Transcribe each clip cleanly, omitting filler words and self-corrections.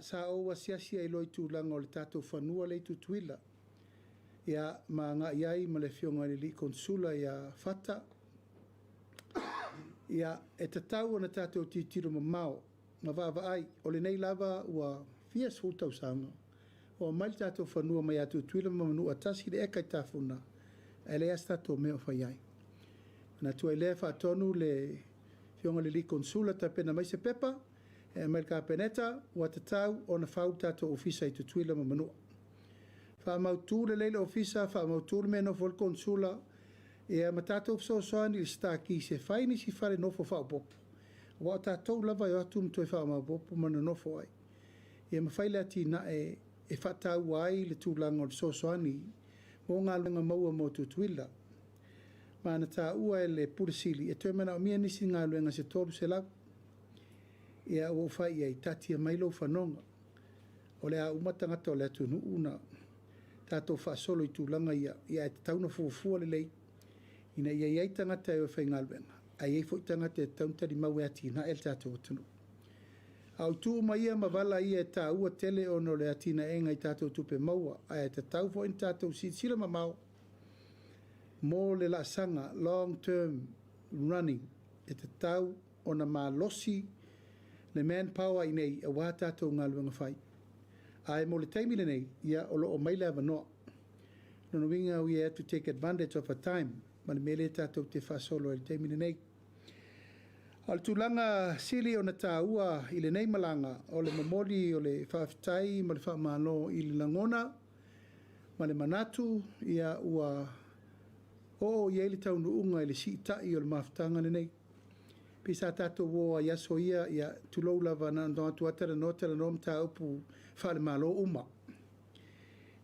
Sa ou asiasi ai loa i tulaga o le tatou fanua lea i Tutuila, ia, ma agai ai ma le Afioga i le alii Konesula ia Fata. Ia, e tatau ona tatou tilotilo mamao ma vaavaai, o lenei lava ua fia sefulu tausaga o aumai le tatou fanua mai ia Tutuila ma Manua, 1 le eka i Tafuna, ae leai lava se tatou mea o fai ai. Ona atu ai lea faatonu le Afioga i le alii Konesula e tapena mai se pepa e aumai i le Kapeneta, ua tatau ona fau le tatou ofisa i Tutuila ma Manua. Faamautu lelei le ofisa, faamautu le mea e nofo ai le Konesula, ia ma tatou fesoasoani i le Star Keys e fai nisi fale nofo faaopoopo, aua o tatou lava e o atu ma toe faamaopoopo ma nonofo ai. Ia ma fai le atinae e faataua ai le tulaga o le fesoasoani mo galuega maua mo Tutuila. Ma na taua e le Pule Sili, e toe manaomia nisi galuega se 300. Ia ua ou fai i ai, taatia mai lou fanoga. O le a uma tagata o le atunuu ona tatou faasolo i tulaga ia, ae tatau ona fuafua lelei ina ia i ai tagata e o e faigaluega, ae i ai foi tagata e tatau ona talimau e atinae le tatou atunuu. A o itu uma ia ma vala ia e taua tele ona o le atinaega i tatou tupe maua, ae tatau foi ona tatou silasila mamao mo le laasaga long term running, e tatau ona malosi le manpower i inei aua tatou galuega fai. Ae mo le taimi lenei, ia o lo o mai le avanoa. Lona uiga, we have to take advantage of a time ma le mea lea tatou te faasolo ai i le taimi lenei. A o le tulaga sili ona taua i lenei malaga, o le momoli o le faafetai ma le faamalo i le lagona ma le manatu, ia ua oo i ai le taunuuga i le siitai o le mafutaga lenei. Pei sa tatou o ai i aso ia, ia tulou lava, na ona o atu lava talanoa talanoa mataupu faale-Malo uma.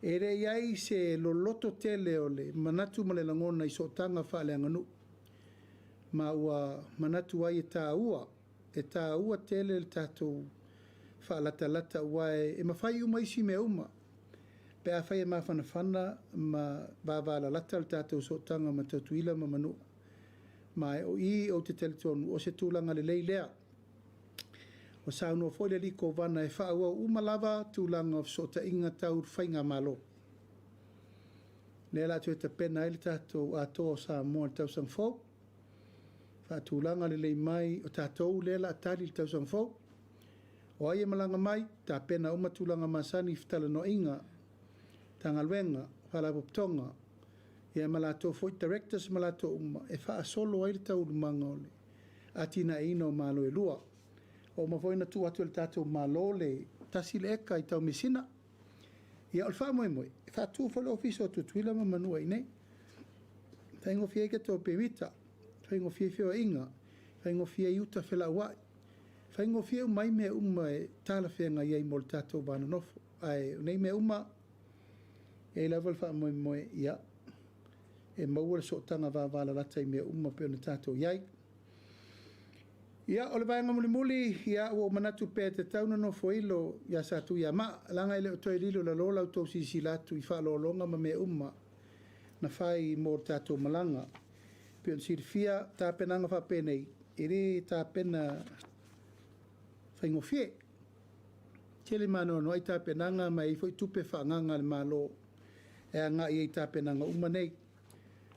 E le i ai se loloto tele o le manatu ma le lagona i sootaga faaleaganuu, ma ua manatu ai e taua, e taua tele le tatou faalatalata, aua e mafai uma isi mea uma pe afai e mafanafana ma vavalalata le tatou sootaga ma Tutuila ma Manua. Ma o i ou te talitonu o se tulaga lelei lea. Ua saunoa foi le alii Kovana e faaauau uma lava tulaga o fesootaiga tau faigamalo. Lea o le a toe tapena ai le tatou Atoa o Samoa i le tausaga fou, faatulaga lelei mai o tatou lea o le a tali i le tausaga fou. O ai e malaga mai, tapena uma tulaga masani i fetalanoaiga, Matagaluega, Faalapotopotoga, ia ma latou foi directors ma latou uma e faasolo ai le taualumaga o le atinaeina o Malo e lua. Ua uma foi ona tuu atu e le tatou Malo le 1 le eka i Taumeasina. Ia o le faamoemoe, e faatu foi le ofisa o Tutuila ma Manua i inei. E faigofie ai tatou pemita, faigofie ai feoaiga, faigofie ai uta felauai, faigofie uma ai mea uma e talafeagai ai mo le tatou va nonofo. Ae o nei mea uma, e i ai lava le faamoemoe, ia, e maua le sootaga vavalalata i mea uma pei ona tatou i ai. Ia, o le vaega mulimuli, ia, ua ou manatu pea e tatau ona nofoilo ia Satuiamaa, leaga e le o toe lilo i lalo la outou silasila atu i faaaloaloga ma mea uma na fai mo le tatou malaga. E pei ona silafia tapenaga faapenei, e le tapena faigofie. Tele ma anoanoai tapenaga ma e i ai foi tupe faaagaaga a le Malo e agai ai i tapenaga uma nei.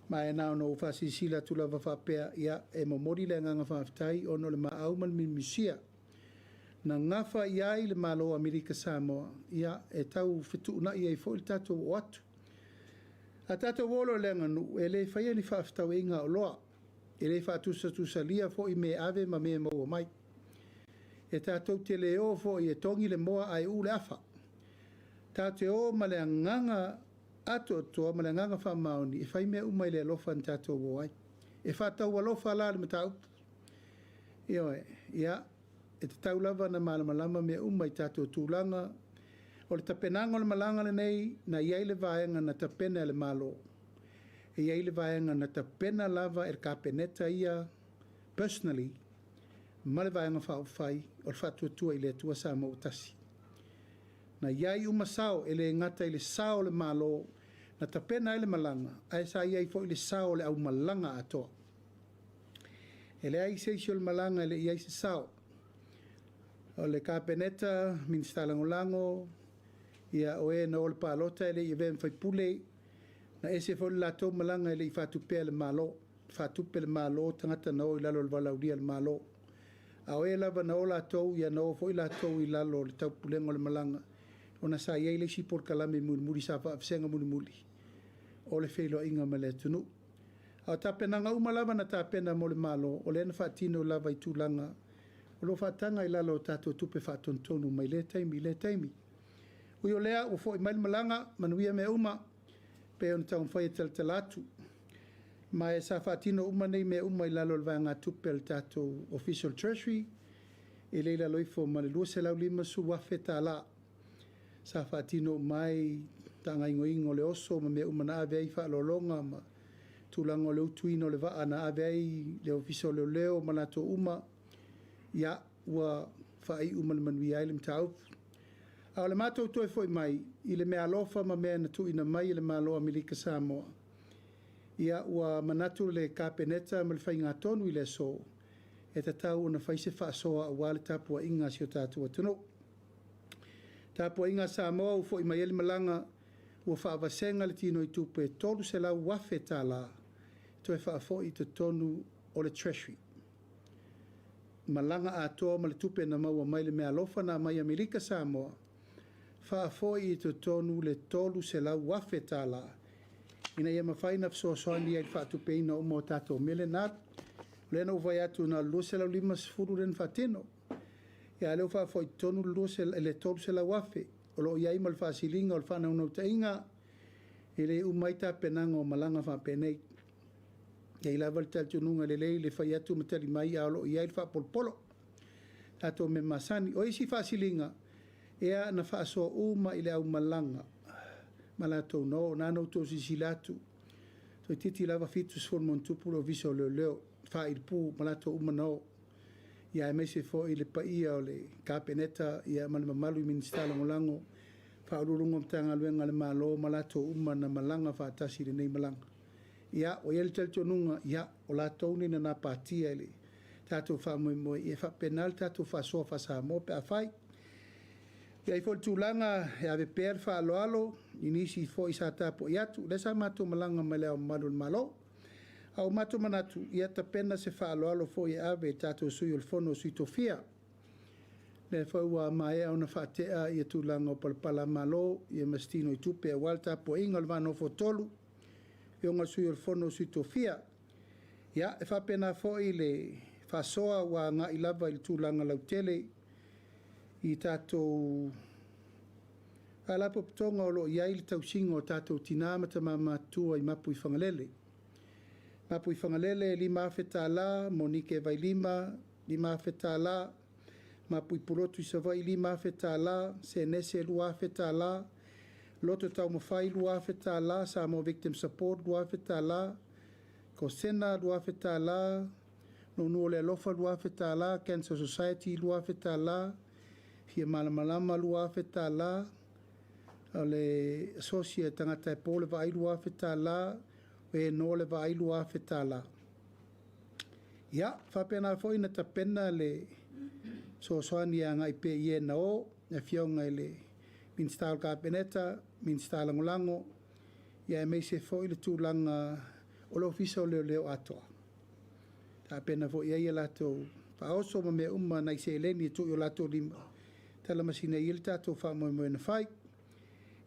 Ma e na ona ou faasilasila atu lava faapea, ia, e momoli le agaga faafetai ona o le maau ma le miumisia na gafa i ai le Malo o Amerika Samoa, ia, e tau fetuunai ai foi le tatou oo atu. A tatou o loa i le aganuu, e le faia ni faafetauaiga aoloa, e le faatusatusalia foi mea e ave ma mea e maua mai. E tatou te le o foi e togi le moa ae uu le afa. Tatou te o ma le agaga atoatoa ma le agaga faamaoni e fai mea uma i le alofa na tatou o ai. E faataualofa la le mataupu. Ioe, ia, e tatau lava ona malamalama mea uma i tatou tulaga. O le tapenaga o le malaga lenei, na i ai le vaega na tapena e le Malo, e i ai le vaega na tapena lava e le Kapeneta ia personally ma le Vaega Faaupufai o le Faatuatua i le Atua Samoa ua Tasi. Na i ai uma sao, e le gata i le sao o le Malo na tapena ai le malaga, ae sa i ai foi le sao o le aumalaga atoa. E leai se isi o le malaga e le i i ai se sao. O le Kapeneta, Minisita Lagolago, ia o e na o i le palota e le i avea ma faipule, na ese foi le latou malaga e le i faatupea e le Malo. Faatupe e le Malo tagata na o i lalo o le valaaulia a le Malo. A o e lava na o latou, ia na o foi latou i lalo o le taupulega o le malaga, ona sa i ai le isi polokalame mulimuli sa faavasega mulimuli, o le feiloaiga ma le atunuu. A o tapenaga uma lava na tapena mo le Malo, o lea na faatino lava i tulaga o lo o faataga i lalo o tatou tupe faatonutonu mai lea taimi i lea taimi. Ui o lea, ua foi mai le malaga, manuia mea uma, pei ona taumafai e talatala atu. Ma sa faatino uma nei mea uma i lalo o le vaegatupe a le tatou Ofisa o le Treasury, e le i lalo ifo ma le $250,000. Sa faatino uma ai faagaoioiga o le oso ma mea uma na ave ai faaaloaloga ma tulaga o le utuina o le vaa na ave ai le Ofisa o Leoleo ma latou uma, ia, ua faaiu ma le manuia ai le mataupu. A o le matou toe foi mai i le meaalofa ma mea na tuuina mai e le Malo o Amerika Samoa, ia ua manatu le Kapeneta ma le faigatonu i le aso, e tatau ona fai se faasoa aua le tapuaiga a si o tatou atunuu. Tapuaiga a Samoa ua foi mai ai le malaga, ua faavasega le tinoitupe e $300,000 toe faafoi i totonu o le Treasury. Malaga atoa ma le tupe na maua mai le meaalofa na aumai Amerika Samoa, faafoi i totonu le $300,000 ina ia mafai ona fesoasoani ai i le faatupeina uma o tatou mea lea na alu. O lea na ou vaai atu na o le $250 lea na faatino, a o lea ua faafoi i totonu le $300,000. O lo o i ai ma le faasiliga o le faanaunautaiga, e le uma ai tapenaga o malaga faapenei. E i ai lava le talitonuga e lelei le fai atu ma tali mai ae o lo o i ai le faapolopolo, tatou mea masani. O isi faasiliga, ia na faasoa uma i le aumalaga ma latou na o. Na ona outou silasila atu, toeitiiti lava 70+ le Ofisa o Leoleo, faailupu ma latou uma na o, aemaise foi le paia o le Kapeneta ma le mamalu i Minisita Lagolago, Ofisa Sili o Pulega o Matagaluega a le Malo ma latou uma na malaga faatasi i lenei malaga. Ia, ua i ai le talitonuga, ia, o latou nei na gapatia i le tatou faamoemoe, ia e faapena le tatou faasoa faa-Samoa pe afai. E i ai foi le tulaga e ave pea le faaaloalo i nisi foi sa tapuai atu, lea sa matou malaga ma Le Ao Mamalu o le Malo. A ua matou manatu, ia tapena se faaaloalo foi e ave i le tatou Sui o le Fono a Sui Tofia, lea foi ua maea ona faatea tulaga o palapalamalo ma se tinoitupe aua le tapuaiga o le va nofo-tolu, afioga i le Sui o le Fono a Sui Tofia. Ia, e faapena foi le faasoa ua agai lava i le tulaga lautele i tatou faalapotopotoga o lo o i ai le tausiga o tatou tina ma tama matutua i Mapuifagalele. Mapuifagalele e $5,000, Monike Vailima $5,000, Mapui Pulotu i Savaii $5,000, Senese $2,000, Loto Taumafai $2,000, Samoa Victim Support $2,000, Kosena $2,000, Nuunuu o le Alofa $2,000, Cancer Society $2,000, Fia Malamalama $2,000, o le Asosi a Tagata e Po le Vaai $2,000, o e noa le vaai $2,000. Ia, faapena foi ona tapena le fesoasoani e agai pea i e na o, le Afioga i le Minisita o le Kapeneta, Minisita Lagolago, aemaise foi le tulaga o le Ofisa o Leoleo atoa. Tapena foi i ai a latou faaoso ma mea uma, nai seleni e tuu i o latou lima e talamasina ai le tatou faamoemoe na fai.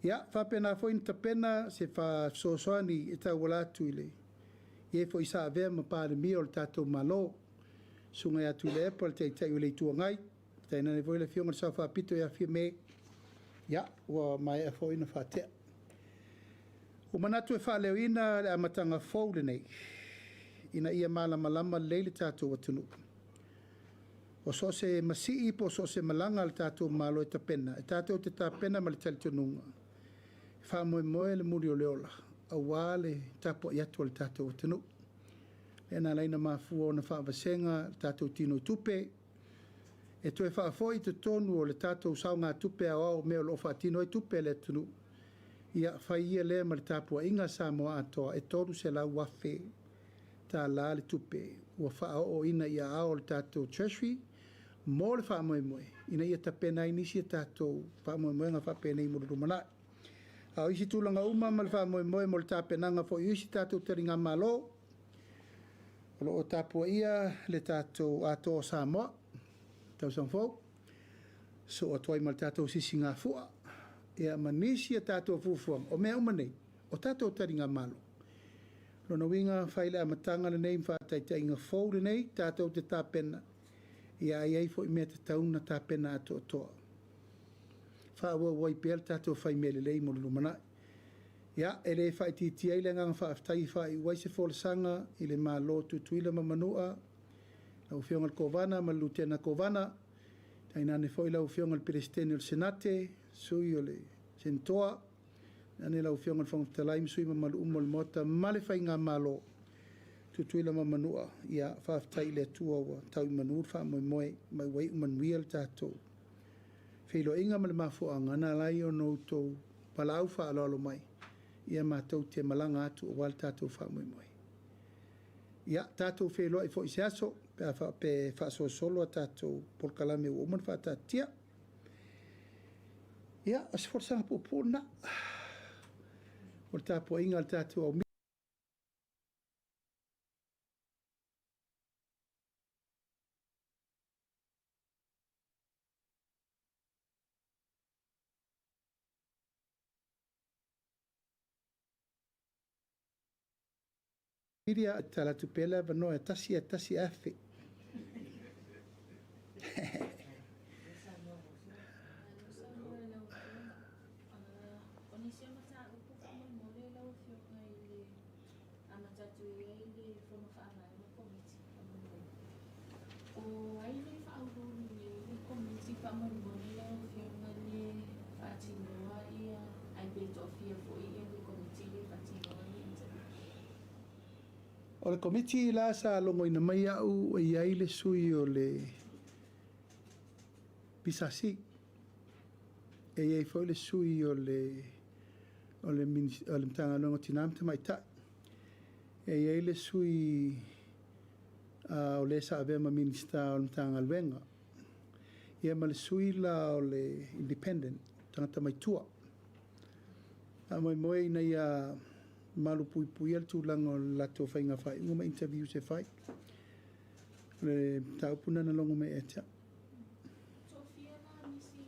Ia, faapena foi ona tapena se fesoasoani e tauala atu i e foi sa avea ma Palemia o le tatou Malo, Susuga ia Tuilaepa le Taitai o le Itu Agai, tainane foi le Afioga i le Sao Faapito ia Fiame, ia, ua maea foi ona faatea. Ua manatu e faaleoina le amataga fou lenei, ina ia malamalama lelei le tatou atunuu. O so o se masii po o so o se malaga a le tatou Malo e tapena, e tatou te tapena ma le talitonuga, e faamoemoe le muli o le ola aua le tapuai atu a le tatou atunuu. Lea na ala ai ona mafua ona faavasega le tatou tinoitupe e toe faafoi i totonu o le tatou saogatupe aoao o mea o lo o faatino ai tupe a le atunuu, ia fai ia lea ma le tapuaiga a Samoa atoa e $300,000 le tupe ua faaooina i aao o le tatou Treasury mo le faamoemoe ina ia tapena ai nisi a tatou faamoemoega faapenei mo le lumanai. A o isi tulaga uma ma le faamoemoe mo le tapenaga foi o isi tatou taligamalo, o lo o tapuaia le tatou Atoa o Samoa, tausaga fou, sosoo atu ai ma le tatou Sisigafua, ia ma nisi a tatou fuafuaga. O mea uma nei, o tatou taligamalo. Lona uiga, fai le amataga lenei ma faataitaiga fou lenei, tatou te tapena, ia a i ai foi mea e tatau ona tapena atoatoa. Faaauau ai pea le tatou fai mea lelei mo le lumanai. Ia, e le faaitiitia ai le agaga faafetai e faaiu ai se folasaga i le Malo o Tutuila ma Manua, lau Afioga i le Kovana ma le Lutena Kovana, tainane foi lau Afioga i le Peresetene o le Senate, sui o le Senatoa, tainane lau Afioga i le Fofoga Fetalai ma sui usufono mamalu uma o le Maota ma le Faigamalo, Tutuila ma Manua, ia faafetai i le Atua ua tau i manu le faamoemoe ma ua iu manuia le tatou feiloaiga ma le mafuaaga na ala ai ona outou valaau faaaloalo mai, ia matou te malaga atu aua le tatou faamoemoe. Ia, tatou feiloai foi i se aso pe a faapea e faasolosolo a tatou polokalame ua uma ona faataatitia. Ia, o se folasaga puupuu lena o le tapuaiga a le tatou au media, e tatala atu pea le avanoa e 1 i le 1,000. O nisi o mataupu faamolemole lau Afioga i le amata atu i ai le Fono Faavae ma Komiti faamolemole. O ai le faauluulu nei le Komiti faamolemole lau Afioga le faatinoa ia ai pe toafia foi ia le Komiti le faatinoa ia interview? O le Komiti la sa logoina mai au e i ai le sui o le PSC, e i ai foi le sui o le Matagaluega o Tina ma Tamaitai, e i ai le sui o le sa avea ma Minisita o le Matagaluega, ia ma le sui la o le Independent, tagata maitua. Faamoemoe ina ia malu puipuia le tulaga o le latou faiga faaiuga ma interviews e fai. O le mataupu lena na logo mai ia te au. Toafia la nisi,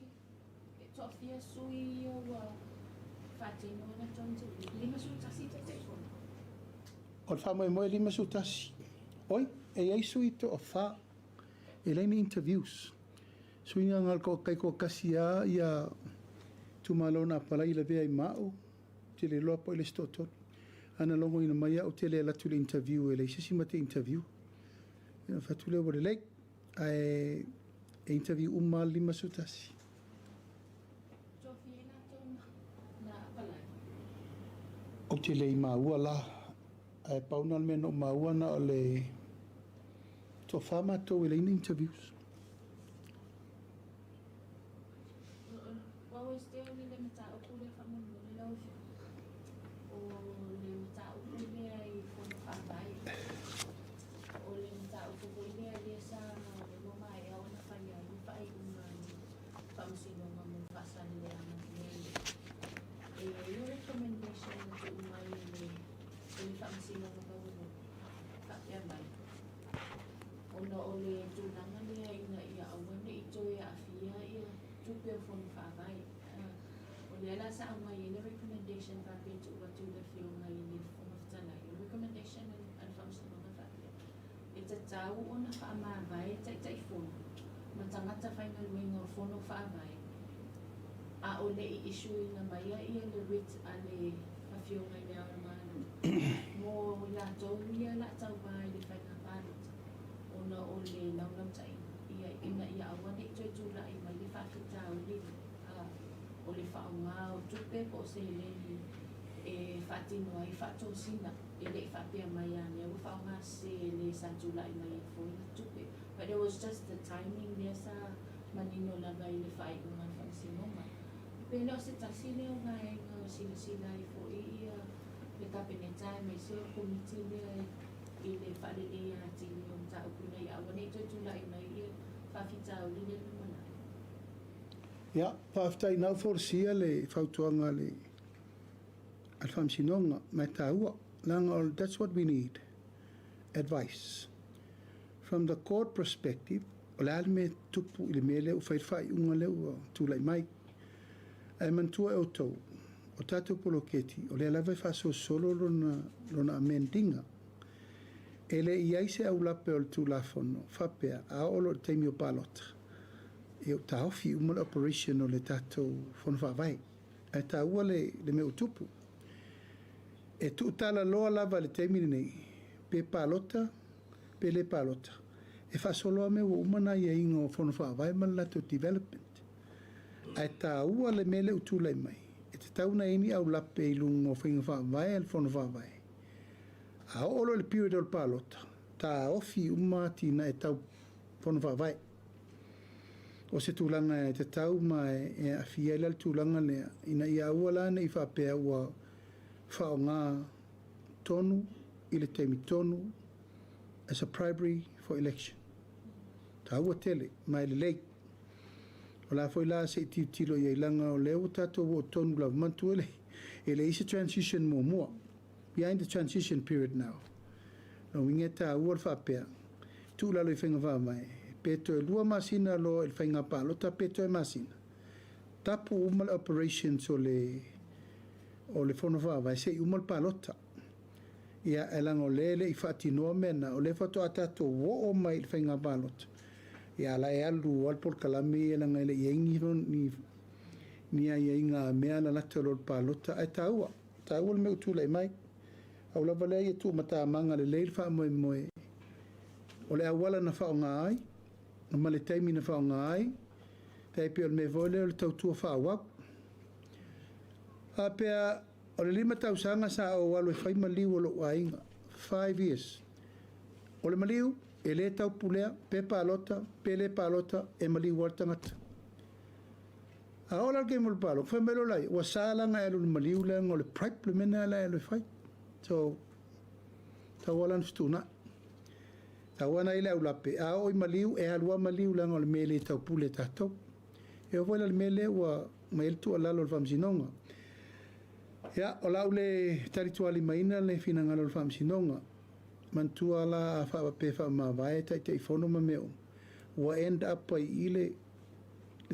toafia sui ia ua faatino latou interview? 51 Taitaifono. O le faamoemoe 51. Oi, e i ai sui toafa, e leai ni interviews. Suiga na o le taitoatasi lava ia itumalo na apalai lavea ai ma au, te le iloa po o le isi toatolu. Ana logoina mai au te le alu atu i le interview e leai se isi ma te interview. Ia fai atu lea ua lelei. Ae e interview uma lava le 51. Toafia i latou na apalai? Ou te le i maua la. Ae pau na o le mea na ou maua na o le toafa matou e leai ni interviews. Ua o le mataupu lea faamolemole lau Afioga. O le mataupu lea i Fono Faavae. O le mataupu foi lea lea sa ua maea ona fai ai le faaiuga a le Faamasinoga mo le Faasaleleaga nei. E i ai le recommendation na tuu mai e le Faamasinoga Maualuga faapea mai, ona o le tulaga lea ina ia aua ne i toe aafia ia tupe o Fono Faavae. O lea la sa aumai ai le recommendation faapea e tuu atu i le Afioga i le Fofoga Fetalai. O le recommendation a le Faamasinoga faapea, e tatau ona faamavae Taitaifono ma tagata faigaluega o Fono Faavae a o le i issue-ina mai ia le writ a le Afioga i le Ao o le Malo mo latou ia la tauva i le faiga palota ona o le laulautaiga ia ina ia aua ne i toe tulai mai le faafitauli o le faaaoga o tupe po o seleni e faatino ai faatosina e le i faapea mai ane ua faaaoga se le sa tulai mai ai foi le tupe, but it was just the timing lea sa manino lava i le faaiuga a le Faamasinoga. Pe le o se tasi lea o vaega o silasila ai foi ia le Kapeneta aemaise o le Komiti lea i le faaleleia atili o mataupu ina ia aua ne i toe tulai mai ia faafitauli lea i le lumanai. Ia, faafetai na ua folasia le fautuaga a le Faamasinoga, ma e taua, leaga o that's what we need, advice. From the court perspective, o le a le mea e tupu i le mea lea ua fai le faaiuga lea ua tulai mai. Ae manatua e outou, o tatou poloketi, o lea lava e faasolosolo lona amend iga. E le i ai se aulape o le Tulafono faapea a oo loa i le taimi o palota, ia ua taofi uma le operation o le tatou Fono Faavae. Ae taua le mea ua tupu. E tuutalaloa lava i le taimi lenei, pe palota pe le palota, e faasolo lava mea ua uma ona aiaiga o Fono Faavae ma le latou development. Ae taua le mea lea ua tulai mai, e tatau ona i ai ni aulape i luga o faiga faavae a le Fono Faavae. A oo loa i le period o le palota, taofi uma atinae tau Fono Faavae. O se tulaga e tatau ma e aafia ai la le tulaga lea, ina ia aua la ne i faapea ua faaaoga tonu i le taimi tonu as a primary for election. Taua tele ma e lelei. O la foi la se i tilotilo i ai, leaga o lea ua tatou oo tonu lava. Manatua le, e leai se transition muamua. We are in the transition period now. Lona uiga e taua le faapea, tuu i lalo i faiga faavae, pe toe 2 masina loa i le faiga palota pe toe masina, tapu uma le operations o le Fono Faavae se i uma le palota. Ia, ae leaga o lea e le i faatinoa mea na, o lea faatoa tatou oo mai i le faiga palota, ia la e alu lava le polokalame ia leaga e le i i ai ni aiaiga a mea lalata loa le palota. Ae taua, taua le mea ua tulai mai. Au lava lea ia tuumatamaga lelei le faamoemoe o le auala na faaaoga ai ma le taimi na faaaoga ai, tai pei o le mea foi lea o le tautua faaauau. Faapea o le 5 tausaga sa ou alu e fai maliu o lou aiga, 5 years. O le maliu, e le taupulea, pe palota, pe le palota, e maliu lava le tagata. A oo la le taimi o le palota, fai mai loa laia, ua sa laga e alu i le maliu leaga o le bribe le mea lena la e alu e fai. So, taua la ona fetuunai. Taua na i le aulape, a oo i maliu, e alu lava maliu leaga o le mea e le taupule e tatou. E oo foi la i le mea lea ua aumai ai le tuualalo a le Faamasinoga. Ia, o le a ou le talitualimaina le finagalo o le Faamasinoga. Manatua la a faapea e faamavae Taitaifono ma mea uma, ua end up ai i i le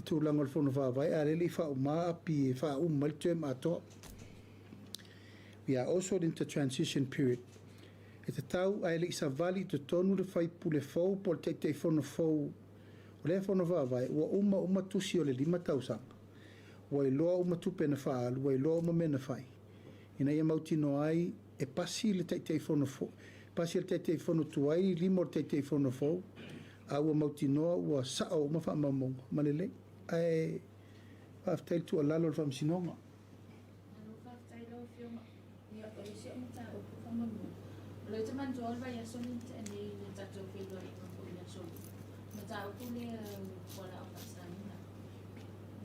tulaga o le Fono Faavae a o lea e le i faauma api e faauma ai le term atoa. We are also in the transition period. E tatau ae le i savali i totonu le faipule fou po o le Taitaifono fou o lea Fono Faavae, ua uma uma tusi o le 5 tausaga. Ua iloa uma tupe na faaalu, ua iloa uma mea na fai, ina ia mautinoa ai e pasi le Taitaifono fou, pasi le Taitaifono tuai lima o le Taitaifono fou, a ua mautinoa ua sao uma faamaumauga ma lelei. Ae faafetai i le tuualalo a le Faamasinoga. Malo faafetai lau Afioga. Ia, o le isi au mataupu faamolemole. O lea ou te manatua o le vaiaso lea na tea nei i le tatou feiloaiga foi i le aso Lua, mataupu lea o fualaau faasaina.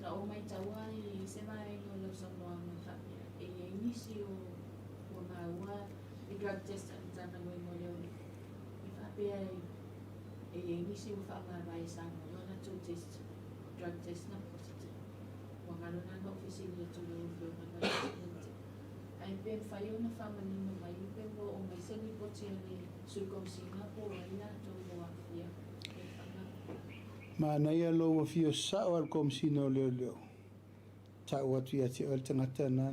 Na ou maitaua i se vaega o lau saunoaga e faapea, e i ai nisi o ua maua i drug test a le Matagaluega o Leoleo, e faapea e i ai nisi ua faamavae sa maua a latou test, drug test na positive. Ua galo la ona ou fesili atu i lau Afioga i le vaiaso lea na tea. Ae pe mafai ona faamanino mai pe ua oo mai se lipoti a le Sui Komesina po o ai latou ua aafia i le faamavae. Manaia lou afio sao a le Komesina o Leoleo, tau atu ia te oe le tagata na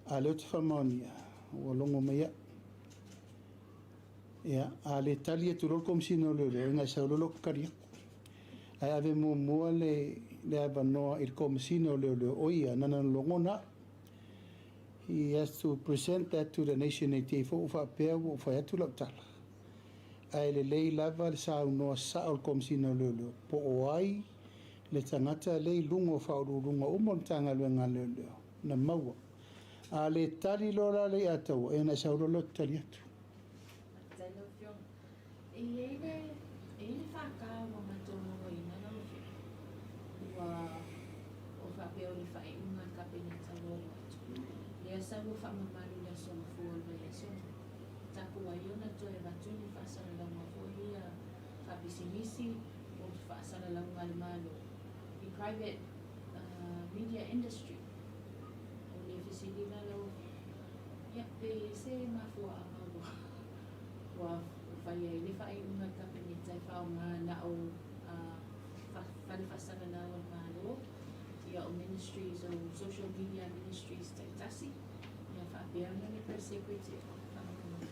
a lea ou te faamaonia, ua logo mai au. Ia, a le tali atu loa le Komesina o Leoleo, e sau loa lou tali atu. Ae ave muamua le avanoa i le Komesina o Leoleo, o ia nana logona. He has to present that to the nation e te fo faapea ua fai atu lau tala. Ae lelei lava le saunoa sao le Komesina o Leoleo, po o ai le tagata le i luga o faauluuluga uma o le Matagaluega a Leoleo na maua. A le tali loa la le ia taua, e na sau loa lou tali atu. Faafetai lau Afioga. E i ai le, e i ai le FK ua matou mauaina lau Afioga, ua o faapea o le faaiuga a le Kapeneta ua olo atu, lea sa ua faamamalu i le aso Gafua o le vaiaso nei, tapu ai ona toe avatu ni faasalalauga foi ia faapisinisi po o faasalalauga a le Malo i. private media industry. O le fesili la lau Afioga, ia pe se mafuaaga ua ua fai ai le faaiuga a le Kapeneta e faaaoga na o fale faasalalau a le Malo, ia o ministries o social media ministries taitasi, ia faapea ma le Press Secretary. Faamolemole.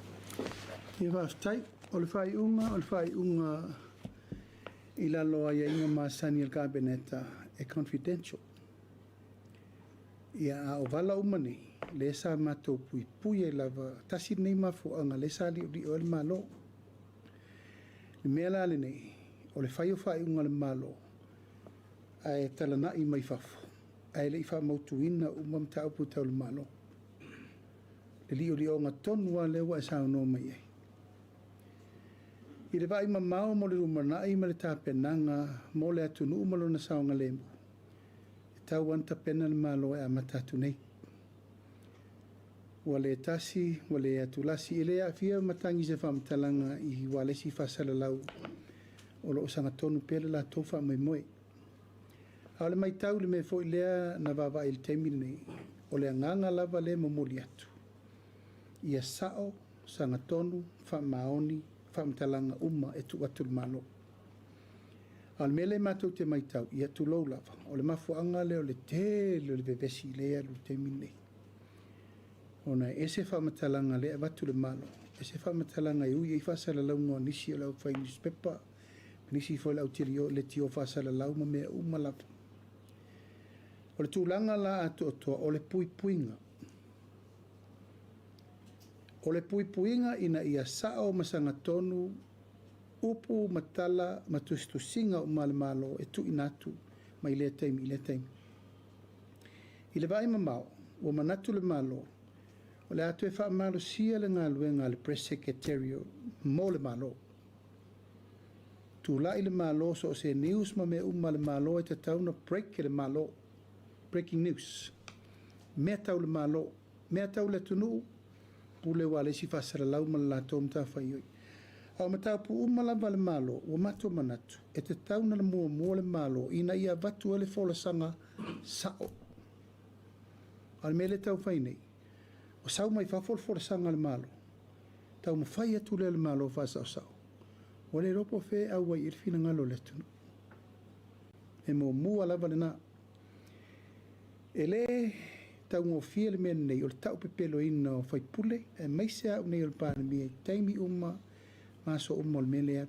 Ia faafetai. O le faaiuga, o le faaiuga i lalo o aiaiga masani a le Kapeneta e confidential. Ia, a o vala uma nei, lea sa matou puipui ai lava, tasi lenei mafuaaga lea sa liolio ai le Malo. Le mea la lenei, o le fai o faaiuga a le Malo, ae talanai mai fafo, ae le i faamautuina uma mataupu tau le Malo. Le liolioga tonu lava lea ua e saunoa mai ai. I le vaai mamao mo le lumanai ma le tapenaga mo le atunuu ma lona saogalemu, e tatau lava ona tapena le Malo e amata atu nei. Ua le tasi, ua le atulasi, e le aafia matagi i se faamatalaga i ualesi faasalalau o lo o sagatonu pea le latou faamoemoe. A o le matau i le mea foi lea na vaavaai i le taimi lenei, o le agaga lava lea e momoli atu, ia sao, sagatonu, faamaoni, faamatalaga uma e tuu atu i le Malo. A o le mea lea matou te matau, ia tulou lava, o le mafuaaga lea o le tele o le vevesi lea e alu i le taimi lenei. Ona e ese faamatalaga lea e avatu i le Malo, ese faamatalaga e ui ai faasalalauga o nisi o le aufai newspaper, nisi foi o le auleitio faasalalau ma mea uma lava. O le tulaga la atoatoa o le puipuiga. O le puipuiga ina ia sao ma sagatonu upu ma tala ma tusitusiga uma a le Malo e tuuina atu mai lea taimi i lea taimi. I le vaai mamao, ua manatu le Malo, o le a toe faamalosia le galuega a le Press Secretary mo le Malo. Tulai le Malo so o se news ma mea uma a le Malo e tatau ona break e le Malo. Breaking news. Mea tau le Malo, mea tau le atunuu, pule ualesi faasalalau ma le latou matafaioi. A o mataupu uma lava a le Malo, ua matou manatu, e tatau ona muamua le Malo ina ia avatu ai le folasaga sao. A o le mea lea e taumafai nei, ua sau mai fafo le folasaga a le Malo, taumafai atu lea e le Malo e faasaosao, ua le iloa po o fea e auai i ai le finagalo o le atunuu. E muamua lava lena. E le taugofie le mea lenei o le taupepeloina o faipule, aemaise au nei o le Palemia i taimi uma ma aso uma o le mea lea.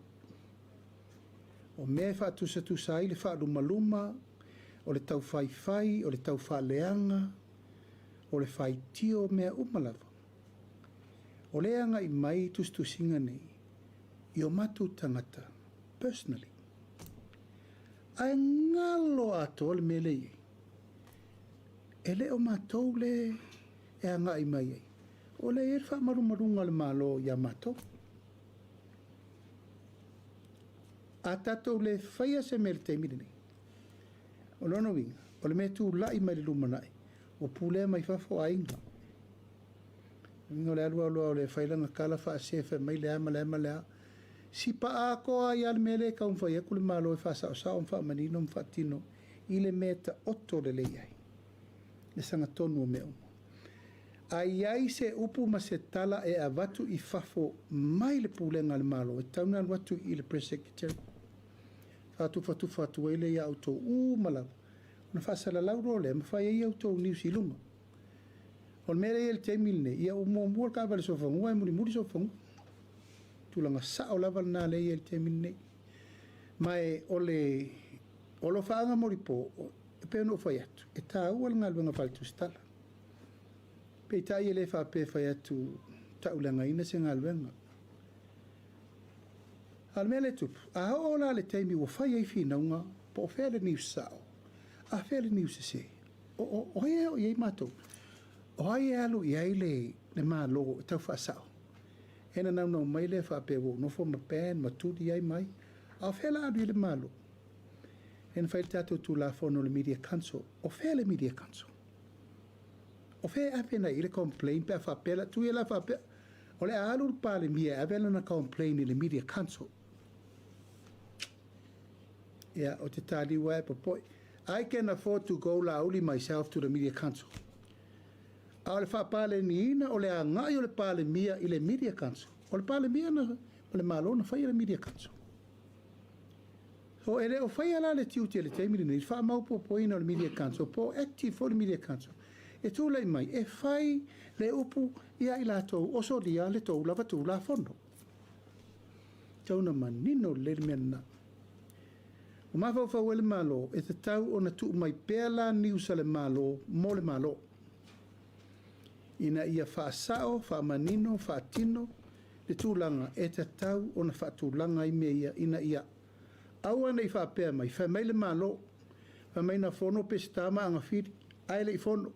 O mea e faatusatusa ai le faalumaluma, o le taufaifai, o le taufaaleaga, o le faitio, mea uma lava. O lea e agai mai tusitusiga nei i o matou tagata personally. Ae galo atoa le mea lea e i ai. E le o matou le e agai mai ai. O lea e i ai le faamalumaluga a le Malo ia matou. A tatou le faia se mea i le taimi lenei, o lona uiga, o le mea e tulai mai le lumanai, ua pulea mai fafo aiga. Uiga o le alu alu lava o le fai lana tala faasee fai mai le a ma le a ma le a. Sipa atoa ai lava le mea lea e taumafai atu le Malo e faasaosao ma faamanino ma faatino i le mea e taoto lelei ai le sagatonu o mea uma. A i ai se upu ma se tala e avatu i fafo mai le pulega a le Malo, e tatau ona alu atu i le Press Secretary. Faatufatufa atu ai lea ia outou uma lava, ona faasalalau loa lea ma fai ai outou news i luga. O le mea lea e i ai i le taimi lenei, ia ua muamua le taavale sofanua ae mulimuli sofanua. Tulaga sao lava lena lea e i ai i le taimi lenei. Ma e o le alofaaga molipo, e pei ona ou fai atu, e taua le galuega faale-tusitala. Peitai e le faapea e fai atu tauleagaina se galuega. A o le mea lea e tupu, a oo la le taimi ua fai ai finauga, po o fea le news sao, a fea le news sese, o ai e oo i ai matou? O ai e alu i ai le Malo e tau faasao? E na naunau mai lea faapea ua ou nofo ma ban ma tuli ai mai. A o fea la alu i ai le Malo? E na fai le tatou Tulafono o le Media Council. O fea le Media Council? O fea e ave nei i le complaint pe a faapea la tui la faapea o le a alu le Palemia e ave lana complaint i le Media Council. Ia, o te taliu ae popoi. I can afford to go Laauli myself to the Media Council. A o le faapaleniina o le agai o le Palemia i le Media Council, o le Palemia na, o le Malo na faia le Media Council. So e le o faia la le tiute i le taimi lenei, le faamaopoopoina o le Media Council, po o active foi le Media Council, e tulai mai e fai le upu ia i latou o solia le tou lava Tulafono. Tau na manino lelei le mea lena. Ua mafaufau ai le Malo e tatau ona tuu mai pea la news a le Malo mo le Malo, ina ia faasao, faamanino, faatino le tulaga e tatau ona faatulaga ai mea ia, ina ia aua ne i faapea mai, fai mai le Malo, fai mai na fono Peseta ma Agafili, ae le i fono.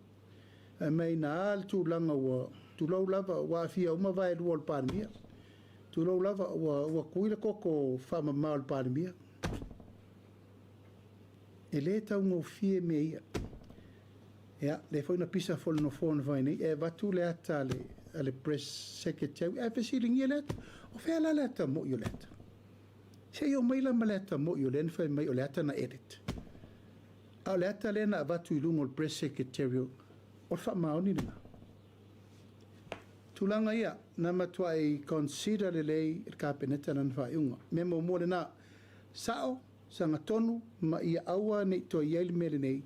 Fai mai na a le tulaga ua tulou lava, ua aafia uma vaelua o le Palemia. Tulou lava, ua tui le toto faamama o le Palemia. E le taugofie mea ia. Ia, lea foi na pisa foi le nofoa na fai nei, e avatu le ata a le press secretary, ae fesiligia le ata. O fea la le ata moi o le ata? Se i omai la ma le ata moi o lea na fai mai o le ata na edit. A o le ata lea na avatu i luga o le press secretary, o le faamaoni lena. Tulaga ia, na matuai consider lelei le Kapeneta lana faaiuga. Mea muamua lena, sao, sagatonu, ma ia aua ne i toe i ai le mea lenei,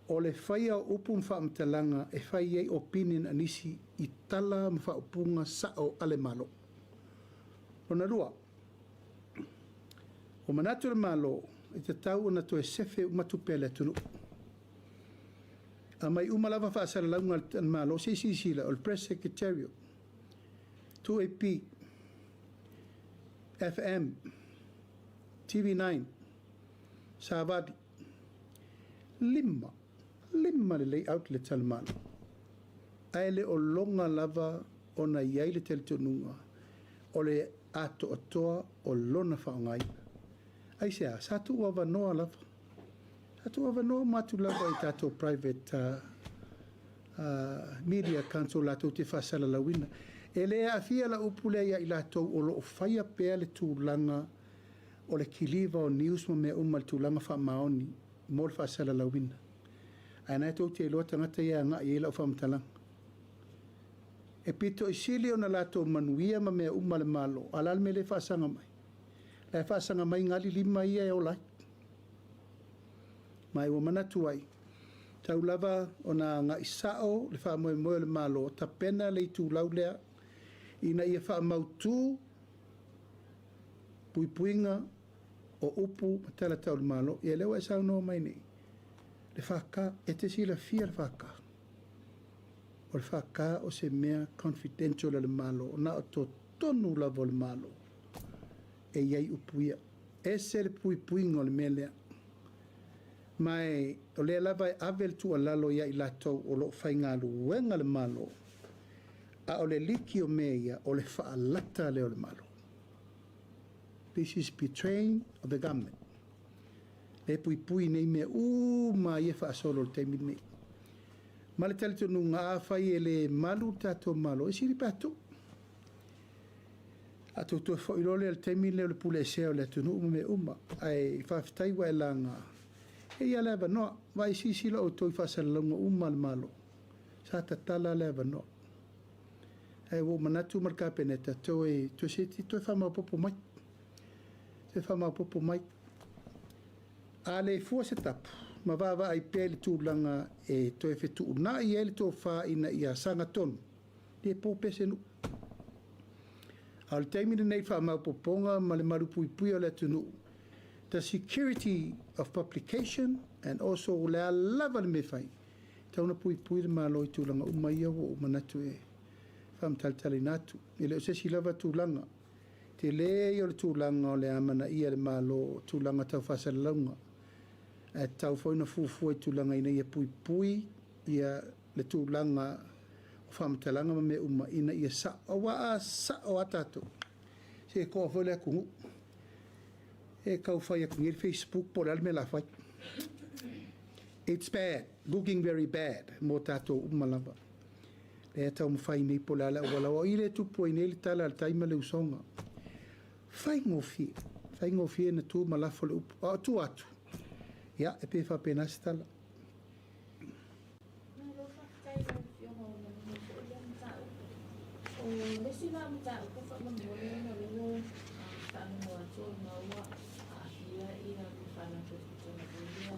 o le faia o upu ma faamatalaga e fai ai opinion a nisi i tala ma faaupuga sao a le Malo. Lona lua, ua manatu le Malo e tatau ona toe sefe uma tupe a le atunuu. Aumai uma lava faasalalauga a le Malo, se i silasila, o le Press Secretariat, 2AP, FM, TV9, Savali, lima lelei outlets a le Malo. Ae le o loga lava ona i ai le talitonuga o le atoatoa o lona faaaogaina. Aisea, sa tuu avanoa lava. Sa tuu avanoa uma atu lava i tatou private media council latou te faasalalauina. E le aafia la upu lea ia i latou o lo o faia pea le tulaga o le kiliva o news ma mea uma i le tulaga faamaoni mo le faasalalauina. Ae na tou te iloa tagata ia e agai i ai lau faamatalaga. E pito i sili ona latou manuia ma mea uma le Malo, a o le a le mea lea e faasaga mai? La e faasaga mai gali lima ia e ola ai. Ma ua manatu ai, tau lava ona agai sao le faamoemoe o le Malo, tapena le itulau lea ina ia faamautu puipuiga o upu ma tala tau le Malo. Ia lea ua e saunoa mai nei, le FK, e te silafia le FK. O le FK o se mea confidential a le Malo, na o totonu lava o le Malo e i ai upu ia. Ese le puipuiga o le mea lea. Ma e, o lea lava e ave le tuualalo ia i latou o lo o faigaluega le Malo, a o le liki o mea ia, o le faalata lea o le Malo. This is betraying of the government. Le puipui nei mea uma ia faasolo le taimi lenei. Ma le talitonuga a fai e le malu le tatou Malo, e sili pe atu. A toe foi loa lea le taimi lea o le pule esea o le atunuu ma mea uma. Ae faafetai ua e laga. E ia le avanoa, vai silasila outou i faasalalauga uma a le Malo. Sa tatala le avanoa. Ae ua ou manatu ma le Kapeneta, toe, toe seti, toe faamaopoopo mai. Toe faamaopoopo mai. A le fua se tapu, ma vaavaai pea i le tulaga e toe fetuunai ai le tofa ina ia sagatonu, le po pea se nuu. A o le taimi lenei faamaopoopoga ma le malupuipuia o le atunuu, the security of publication and also le a lava le mea fai, tau na puipui le Malo i tulaga uma ia ua ou manatu e faamatalatalaina atu. E le o se isi lava tulaga, te le ia o le tulaga o le amanaia le Malo, tulaga tau faasalalauga. Ae tatau foi na fuafua i tulaga ina ia puipui ia le tulaga o faamatalaga ma mea uma ina ia sao. Aua a sao a tatou, se toa foi le atunuu. E tau fai atu nei le Facebook po o le a le mea la fai. It's bad, looking very bad, mo tatou uma lava. Lea taumafai nei po o le a le auala. O i le tupu ai nei le tala a le tai ma le usoga. Faigofie, faigofie na tu ma lafo le upu. A o tu atu, Ia, e pei e faapena se tala. Malo faafetai i lau Afioga ua manino foi lea mataupu. O le isi la mataupu faamolemole ona o lea ua faalogo atu ona ua aafia le Faalapotopotoga foi lea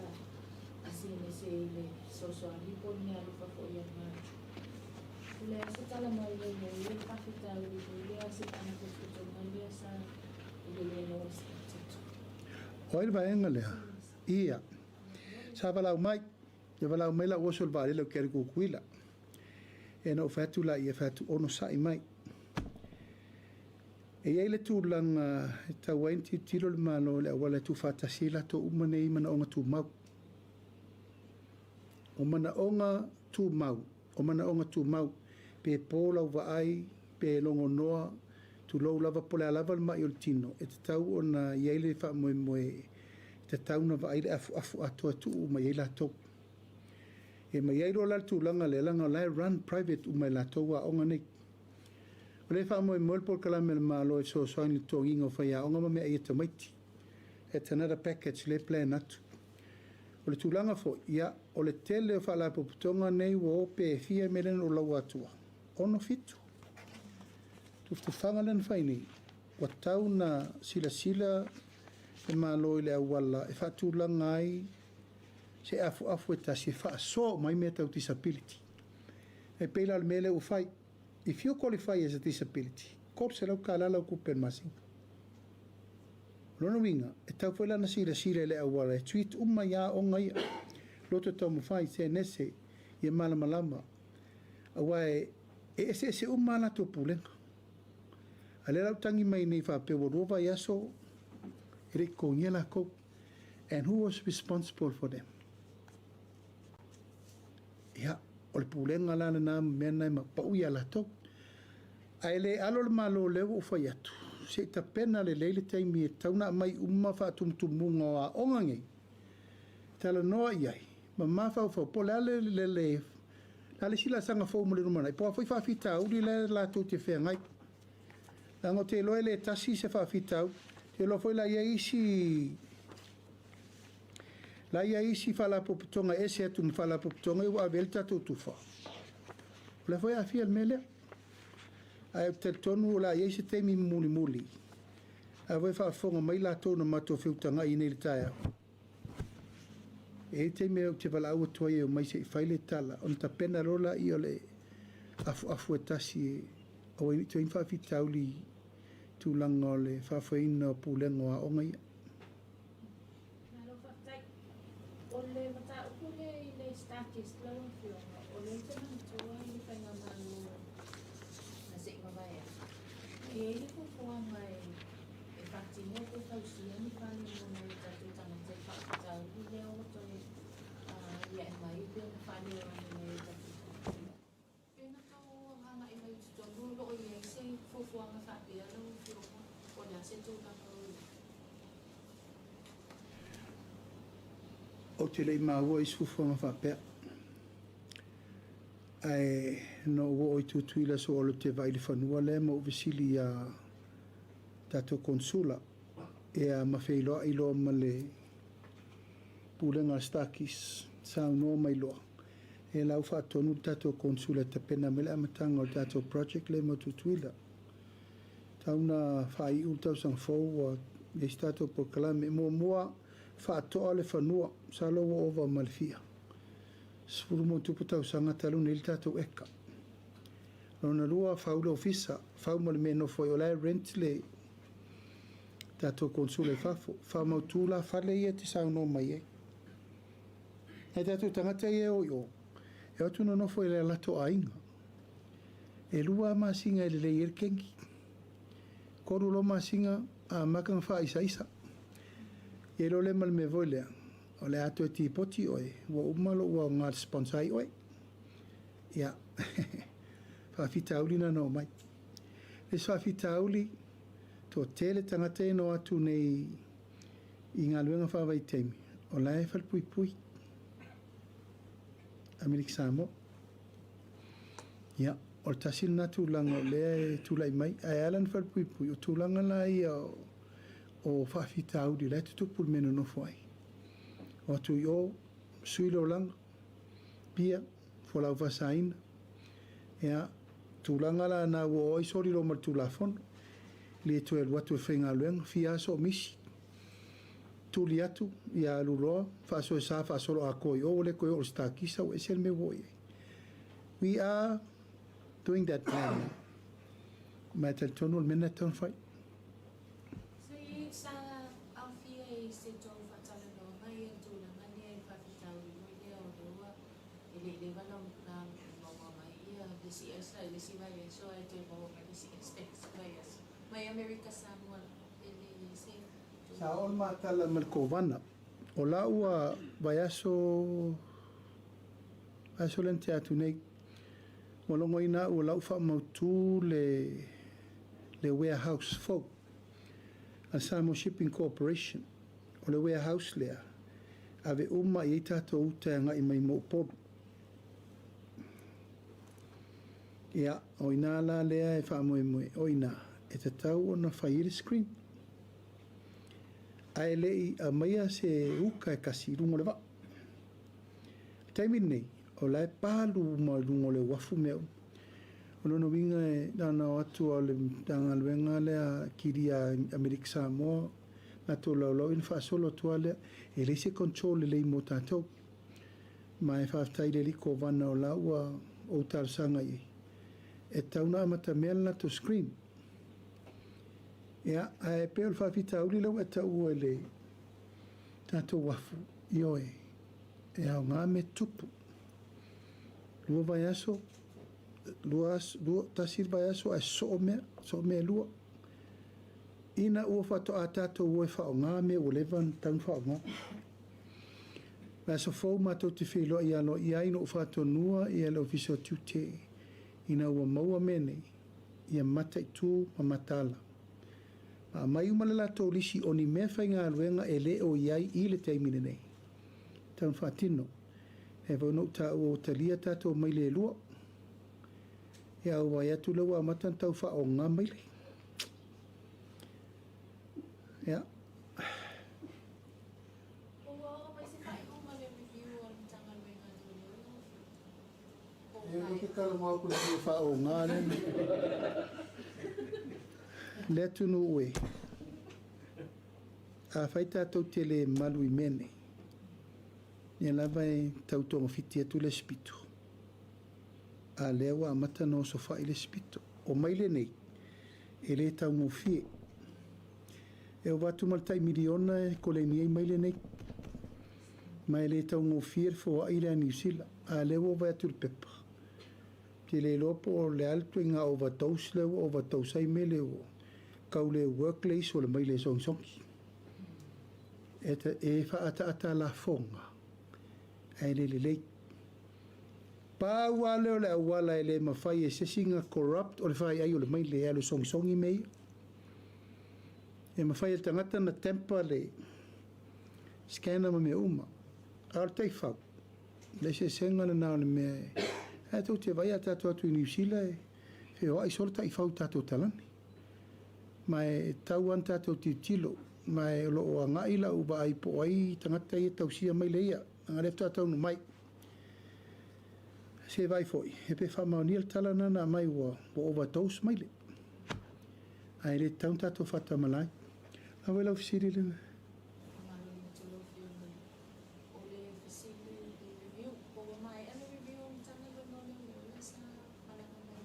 a CNSA i le fesoasoani po o le meaalofa foi a le Malo. O le a se tala mai i le faafitauli foi lea a se Faalapotopotoga lea sa i le le maua se O ai le vaega lea? Ia. Sa valaau mai. Ia valaau mai la'u oso i le vaalele ou te alu i Tutuila. Ia na ou fai atu laia, fai atu, Onosai mai. E i ai le tulaga e tatau ai ona tilotilo le Malo i le auala e tuufaatasi ai latou uma nei i manaoga tumau. O manaoga tumau, o manaoga tumau, pe po lau vaai, pe logonoa, tulou lava, po o le a lava le mai o le tino, e tatau ona i ai le faamoemoe e tatau ona vaai le afuafu atoa e tuu uma i ai latou. E ma i ai loa la le tulaga lea, leaga o la e run private uma e latou aoga nei. O lea e faamoemoe le polokalame a le Malo e fesoasoani i le totogiina o faiaoga ma meaai a tamaiti. It's another package lea e plan atu. O le tulaga foi, ia, o le tele o faalapotopotoga nei ua o pe fia mea lea na ou laua atua? Ono, fitu. Tufatufaga lea na fai nei, ua tau na silasila le Malo i le auala e faatulaga ai se afuafu e tasi e faasoa uma ai mea tau disability. E pei la o le mea lea ua fai, if you qualify as a disability, $300 lau tupe i le masina. O lona uiga, e tatau foi la ona silasila i le auala e treat uma ai aoga ia, loto taumafai, senese, ia malamalama, aua e eseese uma a latou pulega. A o lea la ua tagi mai nei faapea ua 2 vaiaso e le i totogia latou. And who was responsible for them? Ia, o le pulega la lena ma mea na e mapau ia latou. Ae le alo le Malo o lea ua ou fai atu, se i tapena lelei le taimi e tatau ona aumai uma faatumutumuga o aoga nei, talanoa i ai, ma mafaufau, po o le a le, le, le, a le isi laasaga fou mo le lumanai, po o a foi faafitauli la latou te feagai. Leaga ou te iloa e le tasi se faafitauli. Ou te iloa foi la i ai isi la i ai isi faalapotopotoga e ese atu ma faalapotopotoga ia ua ave i ai le tatou tufa. O lea foi e aafia i le mea lea. Ae ou te talitonu o le a i ai se taimi mulimuli, a foi e faafofoga mai latou na matou feutagai nei i le taeao. E i ai taimi ou te valaau atu ai e omai se i fai le tala, ona tapena loa laia o le afuafu e tasi e aua ai ne i toe i ai ni faafitauli i tulaga o le faafoeina o pulega o aoga ia. Malo faafetai. O le mataupu lea i le StarKist lau Afioga, o lea ou te manatua i le faigamalo na se i mavae atu, e i ai le fuafuaga e faatino pe fausia ni fale mo nai o tatou tagata i faafitauli lea ua toe aliae mai pei ona faaleo e nai o tatou tagata. Pe na tou agai mai i totonu o lo o i ai se fuafuaga faapea lau Afioga, po o le a se tulaga o i ai? Ou te le i maua i se fuafuaga faapea. Ae na ou oo i Tutuila aso Olo ou te vaai i le fanua lea ma ou fesili iā tatou Konesula ia ma feiloai loa ma le Pulega a le Starkist, saunoa mai loa, e lau faatonu le tatou Konesula e tapena mai le amataga o le tatou project lea mo Tutuila. Tau na faaiu le tausaga fou ua i ai se tatou polokalame. Muamua, faatoa le fanua, masalo ua ova ma le fia 10+ tausaga talu ona i ai le tatou eka. Lona lua, fau le ofisa, fau ma le mea e nofo ai, o la e rent le tatou Konesula i fafo. Faamautu la fale ia e te saunoa mai ai. Nai tatou tagata ia e o i o, e o atu nonofo i le latou aiga. E 2 masina e lelei ai le kegi. 3 loa masina amata ona faaisaisa. Ia iloa lea ma le mea foi lea, o le a toe tipoti oe, ua uma lou aoga e sponsor ai oe. Ia, faafitauli na na omai. Le isi faafitauli, toatele tagata ia na o atu nei i galuega faavaitaimi, o la e falepuipui. Amerika Samoa. Ia, o le tasi lena tulaga o lea e tulai mai. Ae ala ona falepuipui, o tulaga la ia o faafitauli o la e tutupu i le mea e nonofo ai. O atu i o, sui le olaga, pia, fualaau faasaina. Ia, tulaga la na ua oo ai soli loa ma le Tulafono, le toe alu atu e faigaluega, fia aso o misi, tuli atu, ia alu loa, faasoesa faasoloatoa i o, ua le toe oo i le sitakisa, ua ese le mea ua oo i ai. We are doing that plan now. Ma e talitonu o le mea lena e tatau ona fai. Se sa aofia i se tou faatalanoaga ia tulaga lea i le faafitauli foi lea o lea ua e le i leva na maua mai ia le isi esa i le isi vaiaso ae toe maua mai le isi esa i le isi vaiaso mai Amerika Samoa e le i ai se Sa oo le matala ma le Kovana o la ua vaiaso vaiaso lea na tea atu nei ua logoina au o la ua faamautu le le warehouse fou a le Samoa Shipping Corporation. O le warehouse lea, ave uma i ai tatou uta e agai mai mo Upolu. Ia, o ina la lea e faamoemoe, o ina e tatau ona fai ai le screen. Ae le i aumaia se uka e tasi i luga o le vaa. O le taimi lenei, o la e palu uma i luga o le uafu mea uma. O lona uiga e na ona o atu lava o le Matagaluega lea kilia Amerika Samoa, latou laulau ona faasolo atu lava lea. E leai se control lelei mo tatou. Ma e faafetai i le alii Kovana o la ua ou talosaga i ai, e tatau ona amatamea le latou screen. Ia, ae pei o le faafitauli lea ua e taua i le tatou uafu, ioe, e aoga mea tutupu. 2 vaiaso, 2 aso, 2, tasi le vaiaso ae sosoo mea, sosoo mea e lua. Ina ua faatoa tatou o e faaaoga mea ua leva ona tatau ona faaaoga. Vaiaso fou matou te feiloai aloaia ai na ou faatonuina le Ofisa o Tiute ina ua maua mea nei, ia mataitu ma mataala. Ma aumai uma le latou lisi o ni mea faigaluega e le o i ai i le taimi lenei. Tatau ona faatino. E foi na ou taua ua talia tatou maile e 2. Ia ua vaai atu lea ua amata ona tau faaoga maile. Ia. Ua oo mai se faaiuga o le review a le Matagaluega a Leoleo lau Afioga? Po o E maea? te talanoa atu i le mea faaoga lea. Le atunuu e, afai tatou te le malu i mea nei, ia lava e tau togafiti atu le isi pito. A lea ua amata ona osofai le isi pito. O maile nei, e le taugofie. E ova atu ma le tai miliona e koleni ai maile nei. Ma e le taugofie le foai lea a Niu Sila. A lea ua vaai atu i le pepa. Te le iloa po o le a le ituaiga overdose lea ua overdose ai mele ua tau le work le isu o le maile e sogisogi. E, e faaataata lafoga, ae le lelei. Pau lava lea o le auala e le mafai e se isi ona corrupt o le faiai o le maile e alu e sogisogi mea ia. E mafai e le tagata ona tamper le scanner ma mea uma. A o le taifau, le eseesega lena o le mea e... Ae tou te vaai a tatou atu i Niu Sila e feoai solo taifau i tatou talane. Ma e tatau lava ona tatou tilotilo. Ma e o lo o agai lau vaai po o ai tagata ia e tausia maile ia. Leaga o lea faatoa taunuu mai. Se vaai foi, e pe faamaonia le tala lena na aumai ua overdose maile. Ae le tatau ona tatou faatamala ai. Lau lau fesili lena. Faamalo atu lau Afioga. O le fesili i le review, po ua maea le review o le Matagaluega o Leoleo lea sa malaga mai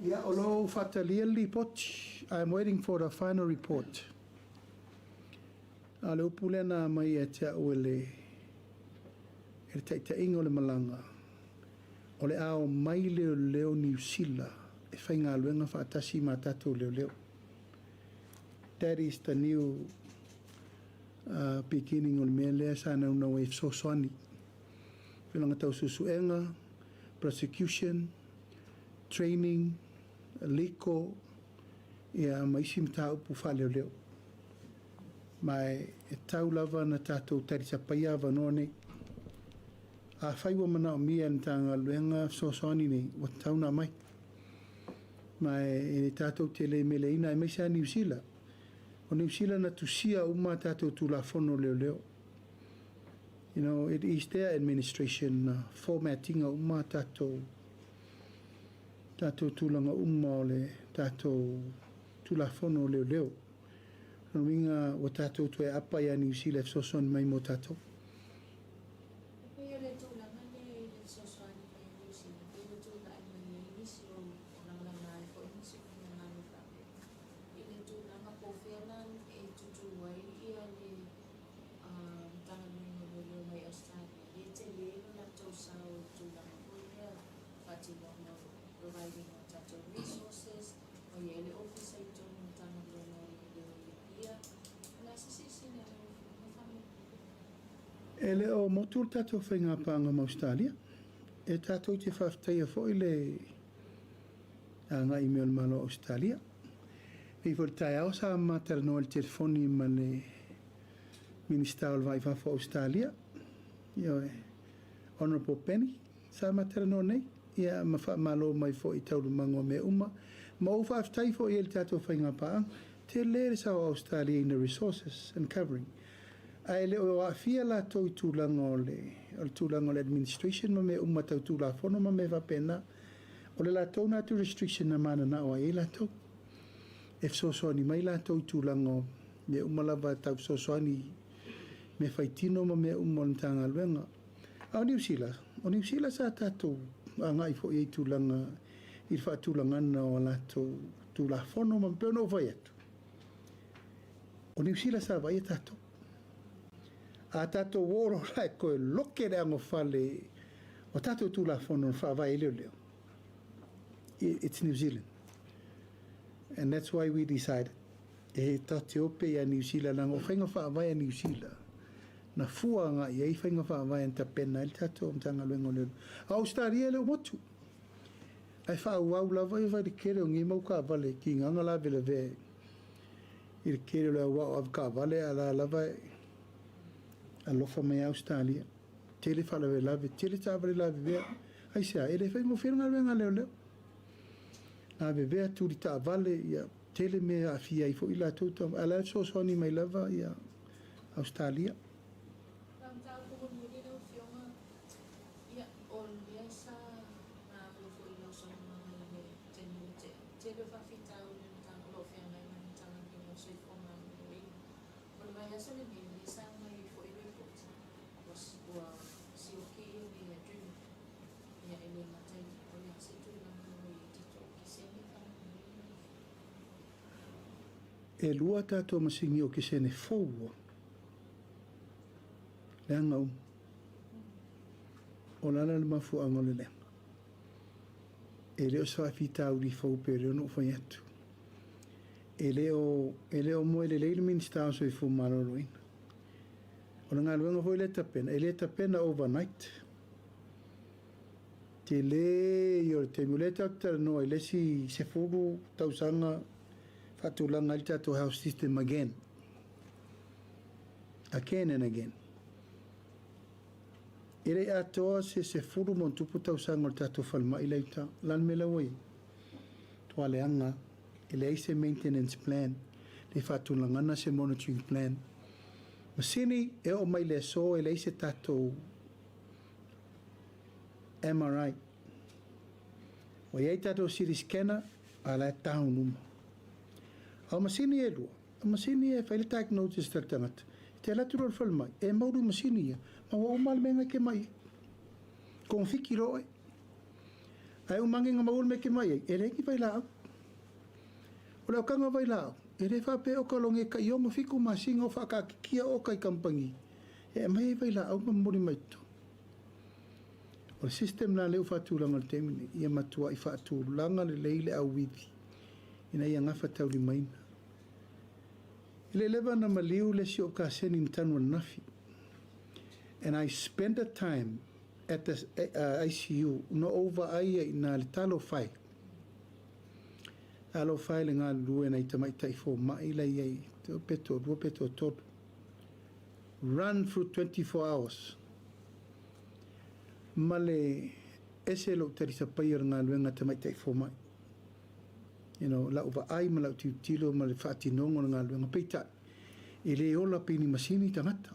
ai Ia, o lo o faatalia le lipoti. I am waiting for the final report. A o le upu lea na aumai ia te au e le e le taitaiga o le malaga, o le a omai leoleo Niu Sila e faigaluega faatasi ma tatou leoleo. That is the new beginning o le mea lea sa naunau ai e fesoasoani. Tulaga tau suesuega, prosecution, training, legal, ia ma isi mataupu faaleoleo. Ma e tau lava na tatou talisapaia avanoa nei. Afai ua manaomia e le Matagaluega fesoasoani nei, ua tatau ona aumai. Ma e tatou te le meleina aemaise lava Niu Sila. O Niu Sila na tusia uma a tatou Tulafono leoleo. You know, it is their administration na format ina uma tatou tatou tulaga uma o le tatou Tulafono o Leoleo. O lona uiga ua tatou toe aapa ia Niu Sila e fesoasoani mai mo tatou. E pei o le tulaga lea i le fesoasoani mai a Niu Sila, pei ua tulai mai ai nisi o lagalaga ai foi nisi o finagalo faapea i le tulaga po o fea la e tutū ai le Matagaluega o Leoleo mai Ausetalia, lea e tele lo latou sao i le tulaga foi lea faatinoga o providing o tatou resources, ma i ai le ofisa i totonu o Matagaluega o Leoleo i Apia. O le a se silasila a lau Afioga faamolemole? E le o motu le tatou faigapaaga ma Ausetalia. E tatou te faafetaia foi le agai mai o le Malo o Ausetalia. Nei foi i le taeao sa ma talanoa i le telefoni ma le Minisita o le Va i Fafo o Ausetalia, ioe, Honourable Penny, sa ma talanoa nei, ia ma faamalo mai foi i taualumaga o mea uma, ma ou faafetai foi i ai i le tatou faigapaaga. Tele le sao o Ausetalia in the resources and covering, ae le o aafia latou i tulaga o le o le tulaga o le administration ma mea uma tau Tulafono ma mea faapena. O le latou na jurisdiction na mananao ai i ai latou. E fesoasoani mai latou i tulaga o mea uma lava tau fesoasoani i mea faitino ma mea uma o le Matagaluega. A o Niu Sila, o Niu Sila sa tatou agai foi i ai i tulaga i le faatulagaga o a latou Tulafono ma pei ona ou fai atu, o Niu Sila sa vaaia tatou. A tatou o loa la e toe loke le anofale o tatou Tulafono na faavae ai leoleo, it's New Zealand. And that's why we decided e tatou te ope ia Niu Sila, leaga o faiga faavae a Niu Sila na fua agai i ai faiga faavae na tapena ai le tatou Matagaluega o Leoleo. A o Ausetalia e le o motu, ae faaauau lava ia fai le tele o nei mau taavale tigaga lavelavea i le tele o le auao avetaavale, a la lava e alofa mai Ausetalia. Tele faalavelave, tele taavale lavevea. Aisea? E le faigofie le galuega a leoleo. Lavevea, tuli taavale, ia tele mea e aafia ai foi latou, a o la e fesoasoani mai lava ia Ausetalia. Lau mataupu mulimuli lau Afioga, ia, o lea sa maua foi i lau saunoaga i le taimi ua tea, tele o faafitauli o lo o feagai ma le Matagaluega o le Soifua Maloloina. O le vaiaso lenei, lea sa aumai ai foi report ua sioki le adrenaline, ia e le gata i lea, o le a se tulaga ua i ai tatou okesene faamolemole lau Afioga? E lua tatou masini okesene fou ua leaga uma. O le a la le mafuaaga o le leaga? E le o se faafitauli fou pei o lea na ou fai atu. E le o, e le o moe lelei le Minisita o Soifua Maloloina. O le galuega foi lea e tapena, e le tapena overnight. Tele ia o le taimi. O lea tatou te talanoa i le isi 10 tausaga faatulaga ai le tatou health system again. Again and again. E le i atoa se 10+ tausaga o le tatou falemai la i uta. O le a le mea la ua i ai? Tua leaga, e leai se maintenance plan, le faatulagana se monitoring plan. Masini e oo mai le aso e leai se tatou MRI. Ua i ai tatou CT scanner, a la e down uma. A o masini e lua, o masini e fai le diagnosis a le tagata. E te alu atu loa i le falemai, e maulu i masini ia, ma ua uma le mea na e te mai ai. Kogafiti loa oe. Ae uma ane na maua le mea e te mai ai, e leai ni vailaau. O le aokaga vailaau, e le faapea o ka logi e tai 6, 7 masina o faataatitia oka i kamupani e aumai ai vailaau ma momoli mai totonu. O le system la lea ua faatulaga i le taimi nei, ia matuai faatulaga lelei le auivi ina ia gafataulimaina. E le leva na maliu le isi o kaseni na tanu ananafi. And I spent the time at the ICU na ou vaai ai i ina le talofa e. Talofa e le galulue nai tamaitai fomai la i ai, pe toalua pe toatolu. Run through 24 hours. Ma le ese lou talisapaia o le galuega a tamaitai fomai. You know, lau vaai ma lau tilotilo ma le faatinoga o le galuega. Peitai, e le ola pei ni masini tagata.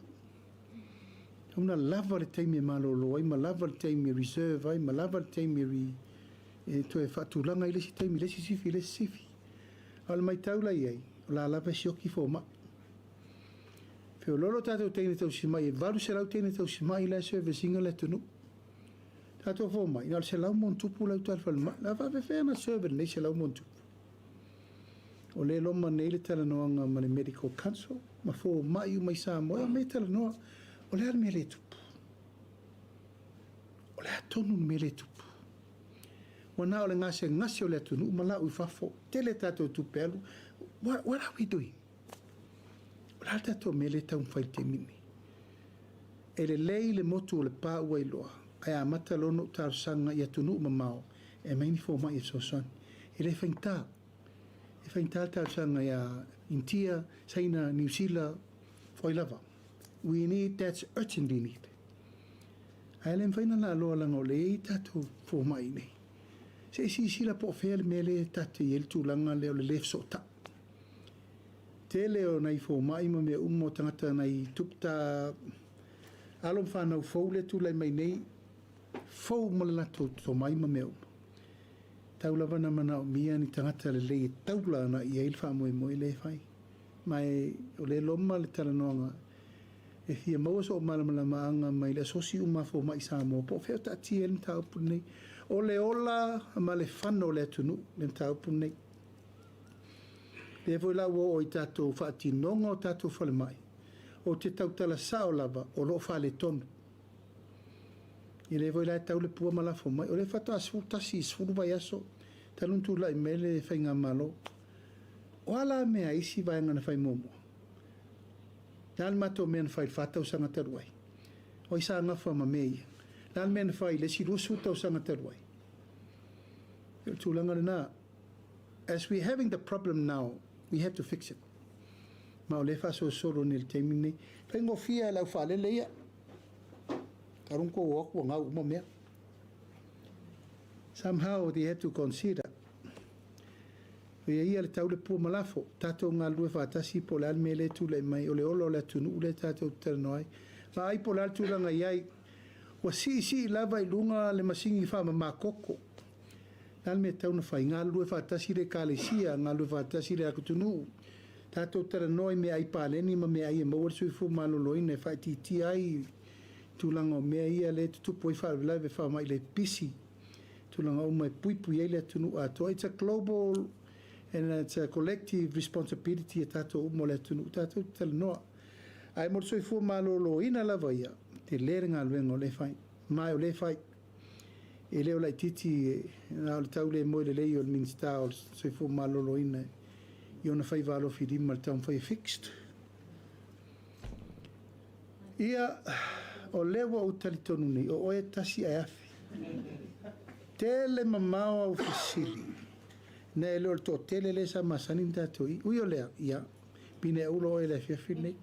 Ona lava le taimi e malolo ai, ma lava le taimi e reserve ai, ma lava le taimi e toe faatulaga i le isi taimi, le isi sifi, le isi sifi. A o le matau la i ai, o la lava e sioki fomai. Feoloolo tatou teine tausimai, e 800 teine tausimai la e service ina le atunuu. Tatou fomai, na o le 100+ la e uta i le falemai. La faafefea ona serve lenei 100+? O lea e loma nei le talanoaga ma le Medical Council, ma fomai uma i Samoa, e omai e talanoa. O le a le mea le tupu? O le a tonu le mea le tupu? Ua na o le gasegase o le atunuu ma lau i fafo. Tele tatou tupe alu. What are we doing? O le a le tatou mea le taumafai i le taimi lenei? E lelei le motu o le pa ua iloa, ae amata loa ona ou talosaga i atunuu mamao e aumai ni fomai e fesoasoani. E le faigata. E faigata le talosaga ia Initia, Saina, Niu Sila, o ai lava. We need, that's urgently need. Ae le mafai ona laaloa leaga o lea e i ai tatou fomai nei. Se i silasila po o fea le mea lea tatou te i ai le tulaga lea o le le fesootai. Tele o nai fomai ma mea uma o tagata nai tupta alo ma fanau fou lea e tulai mai nei, fou ma le latou tomai ma mea uma. Tau lava na manaomia ni tagata lelei e taula agai i ai le faamoemoe lea e fai. Ma o lea e loma le talanoaga e fia maua so'u malamalamaaga mai le asosi uma a fomai Samoa po o fea o taatia ai le mataupu lenei. O le ola ma le fano o le atunuu le mataupu lenei. Lea foi la ua oo i tatou faatinoga o tatou falemai, ou te tautala sao lava o lo o faaletonu. Ia lea foi la e tau le pua ma lafo mai. O lea faatoa 11 i 10 vaiaso talu ona tulai mai le faigamalo. O a la mea a isi vaega na fai muamua? Le a le matou mea na fai i le 4 tausaga talu ai? O ai sa gafa ma mea ia? Le a le mea na fai i le isi 20 tausaga talu ai? O le tulaga lena. As we having the problem now, we have to fix it. Ma o lea e faasolosolo nei i le taimi lenei. Faigofie e le aufaalele ia. Talu ona tou o atu ua gau uma mea. Somehow they have to consider. O ia ia le tau le pua ma lafo. Tatou galulue faatasi po o le a le mea lea e tulai mai. O le ola o le atunuu lea tatou te talanoa ai. Vaai po o le a le tulaga i ai. Ua siisii lava i luga le masini faamama koko. Le a le mea e tatau ona fai? Galulue faatasi le ekalesia, galulue faatasi le atunuu. Tatou talanoa i meaai paleni ma meaai e maua le soifua maloloina e faaitiitia ai tulaga o mea ia lea e tutupu ai faalavelave faamai le pipisi. Tulaga uma e puipui ai le atunuu atoa. It's a global and it's a collective responsibility e tatou uma o le atunuu. Tatou te talanoa. Ae mo le soifua maloloina lava ia, tele le galuega o lea e fai. Ma o lea e fai. E le o laitiiti na o le tau le moe lelei o le Minisita o le Soifua Maloloina i ona faiva alofilima i le taumafai e fixed. Ia, o lea ua ou talitonu nei, o oe e tasi ae afe. Tele mamao au fesili. Na e le o le toatele lea sa masani ona tatou i. Ui o lea, ia, pine aula oe i le afiafi lenei.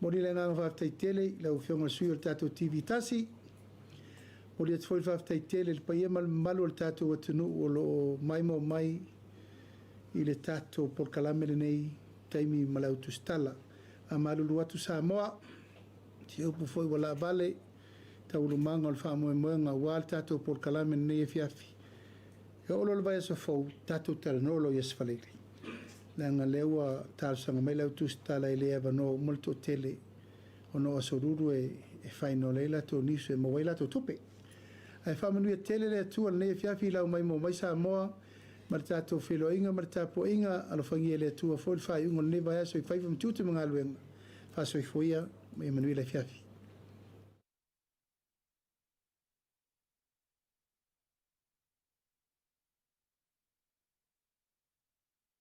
Momoli le agaga faafetai tele i lau Afioga i le sui o le tatou TV tasi. Momoli atu foi le faafetai tele i le paia ma le mamalu o le tatou atunuu o lo o maimoa mai i le tatou polokalame lenei taimi ma le autusitala. Faamalulu atu Samoa, si upu foi ua laavale taualumaga o le faamoemoega aua le tatou polokalame lenei afiafi. E oo loa le vaiaso fou, tatou talanoa loa i Aso Faraile. Leaga lea ua talosaga mai le autusitala e le avanoa uma le toatele ona o Aso Lulu e final ai latou news e maua ai latou tupe. Ae faamanuia tele le Atua lenei afiafi i lau maimoa mai Samoa ma le tatou feiloaiga ma le tapuaiga. Alofagia e le Atua foi le faaiuga o lenei vaiaso i faiva ma tiute ma galuega. Faasoifua ia ma ia manuia le afiafi.